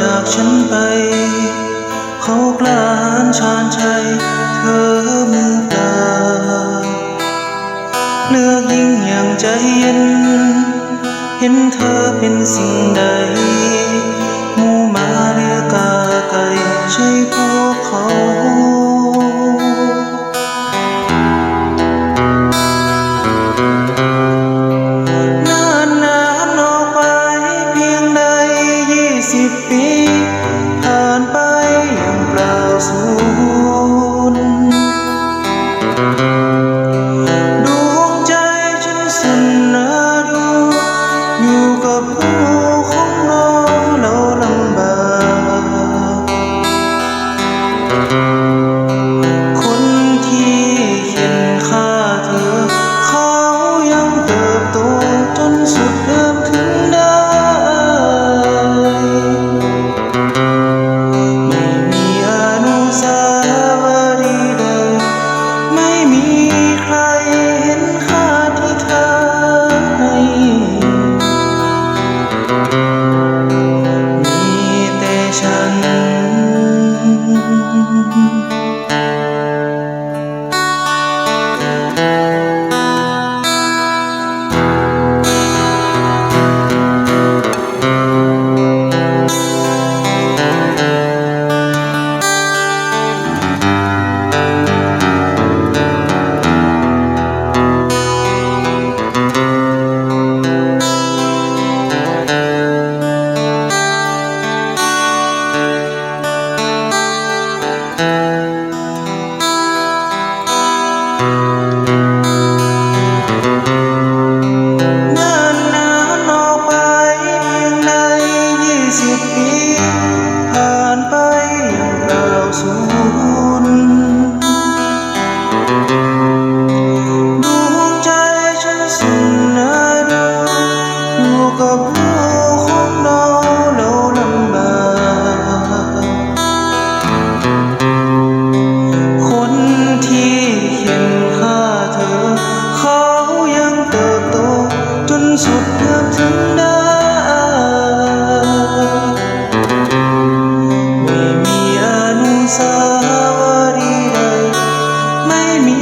ຈາກສັນໄປ ເຂົາກ້າຫານຊານໄຊ ເທີມືປາ ເລືອກຍິງຢ່າງໃຈເຢັນ ເຫັນເທີເປັນສິ່ງໃດ ໝູ່ໝາເລກາໄກ່ໃສ່ພວກເຂົາ. ນານນານອອກໄປພຽງໃດ ຊາວປີຜ່ານໄປຢ່າງເປົ່າສູນ ດວງໃຈຈະສຸນນາດູ ຢູ່ກັບຜູ້ຄົນເຮົາລຳບາກ ຄົນທີ່ ເຂັນຂ້າເທີ ເຂົາຍັງເຕີບໂຕຈົນສຸດເດີມເຖິງໄດ້ ໄມ່ມີອະນຸສາວະລີໃດ ໄມ່ມີໃຜເຫັນຄ່າທີ່ທ່ານໃຫ້ ມີແຕ່ສັນ. ນານນານອອກໄປພຽງໃດຊາວປີຜ່ານໄປຢ່າງເກົ່າສູນ ດວງໃຈຈະສຸນນາດູ ຢູ່ກັບຜູ້ຄົນເຮົາລຳບາກ ຄົນທີ່ເຂັນຂ້າເທີ ເຂົາຍັງເຕີບໂຕຈົນສຸດເກືອບເຖິງໄດ້ ໄມ່ມີອະນຸສາວະລີໃດ ໄມ່ມີ